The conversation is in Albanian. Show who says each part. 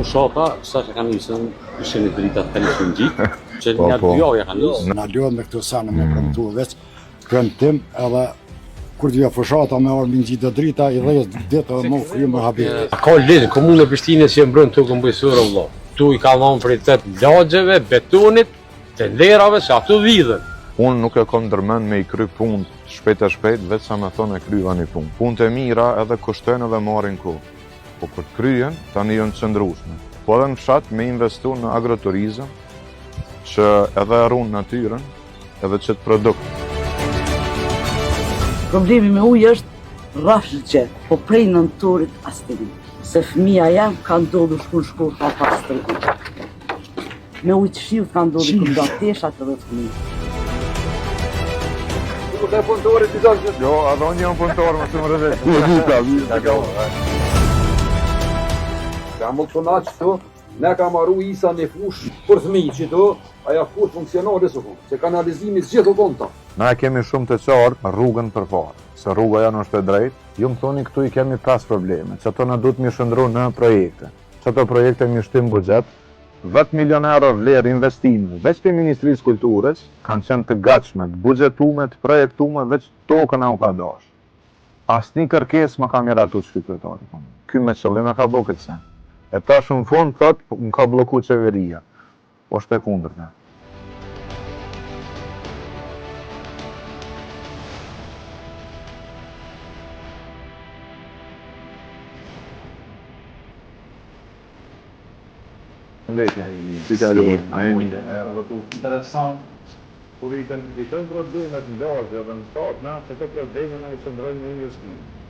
Speaker 1: Fushata, sa që kanë nisën, ishin e dritat kanë nisën gjitë, që
Speaker 2: Po,
Speaker 1: një
Speaker 2: po.
Speaker 1: dy javë ja kanë nisë.
Speaker 3: Na lodh me këto sene me premtu veç premtim edhe kur të vjen fushata me ardhë me ngjitë drita i 10 ditë edhe më u kry më habit.
Speaker 4: A ka lidhje komunë e Prishtinës që e mbron tokën bujqësore vëlla. Tu i ka dhënë prioritet lagjeve, betonit, tenderave se ato vidhen.
Speaker 2: Unë nuk e kom ndërmend me i kry punë shpejt e shpejt, veç sa me thonë e kryva një punë. Punët e mira edhe kushtojnë edhe marrin kohë. Po kur të kryen, tani janë të qëndrueshme. Po edhe në fshat me investu në agroturizëm, që edhe e ruan natyrën, edhe qet produkt.
Speaker 5: Problemi me ujë është rrafsh gjetë, po prej nëntorit asnjë. Se fëmija jam ka ndodhur shku në shkollë pa pastër ujë. Me ujë të shiut ka ndodhur kur do teshat edhe fëmijë.
Speaker 2: Jo, edhe unë jam punëtor, më shumë rrezet.
Speaker 6: Ka më të që këtu, ne ka maru isa një fush për fëmijë që tu, aja kur funksionale së fund, se kanalizimi gjithë u konta.
Speaker 2: Na e kemi shumë të qartë rrugën përpara, se rruga janë është e drejtë. Ju më thoni këtu i kemi 5 probleme, që ato na duhet mi shndërru në projekte. Që ato projekte mi shtim buxhet, 10 milion euro vlerë investime, veç për Ministrisë Kulturës, kanë qenë të gatshme, të buxhetume, të projektume, veç tokën au ka dash. Asnjë kërkesë më ka miratu që ky kryetari. Ky me qëllim e ka bo këtë sen. E tash në fund thot, më ka blloku qeveria. Po është e kundërta. Si ka Interesant, kur i identifikojmë problemet në lagje dhe në fshat, na këto probleme na i qëndrojmë në investime.